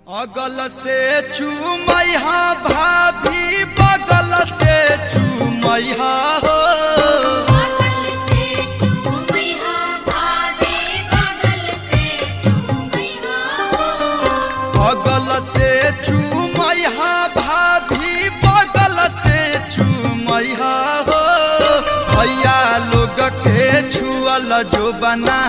अगल से चूमैहा भाभी, बगल से चूमैहा हो। बगल से चूमैहा भाभी, बगल से चूमैहा हो। अगल से चूमैहा भाभी, बगल से चूमैहा हो। भैया लोग के छुअल जो बना